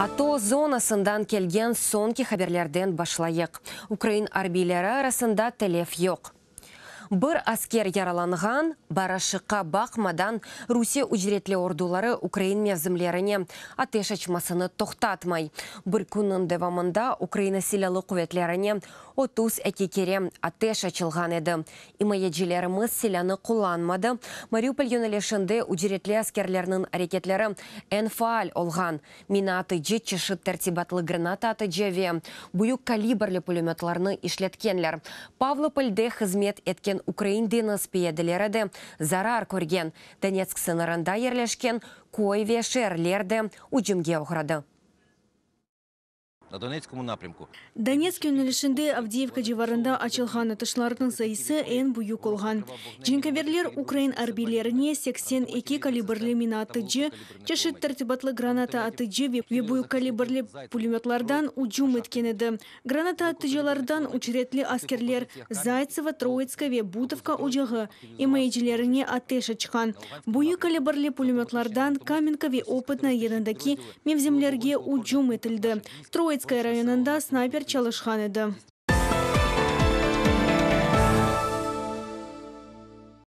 ATO zonasından kelgen soñki haberlerden başlayıq. Ukrain arbiyleri arasında telef yoq. Bir asker yaralanğan, barışıqqa baqmadan, Rusiye ücretli orduları ukrain mevzimlerine ateş açmasını toqtatmay. Bir künniñ devamında Ukraina Silâlı quvetlerine 32 kere ateş açılğan edi. İmayecilerimiz silânı qullanmadı. Mariupol yönelişinde ücretli askerlerniñ areketleri eñ faal olğan. Mina atıcı, çeşit tertibatlı granata atıcı ve büyük kalibrli pulemötlarnı işletkenler. Pavlopolde hızmet etken ukrain deñiz piyadeleri de zarar körgen. Donetsk sıñırında yerleşken köy ve şeerler de ücümge oğradı. На Донецькому напрямку. Donetsk yönelişinde Avdiyevka civarında açılğan atışlarnıñ sayısı eñ büyük olğan. Cenkâverler ukrain arbiylerine 82 kalibrli mina atıcı, çeşit tertibatlı granata atıcı ve büyük kalibrli pulemötlardan ücüm etken edi. Granata atıcılardan ücretli askerler Zaytsevo, Troitskoye ve Butovka ocağı imayecilerine ateş açqan. Büyük kalibrli pulemötlardan Kamenka ve Opıtnoye yanındaki mevzimlerge ücüm etildi. Troitskoye rayonında snayper çalışqan edi.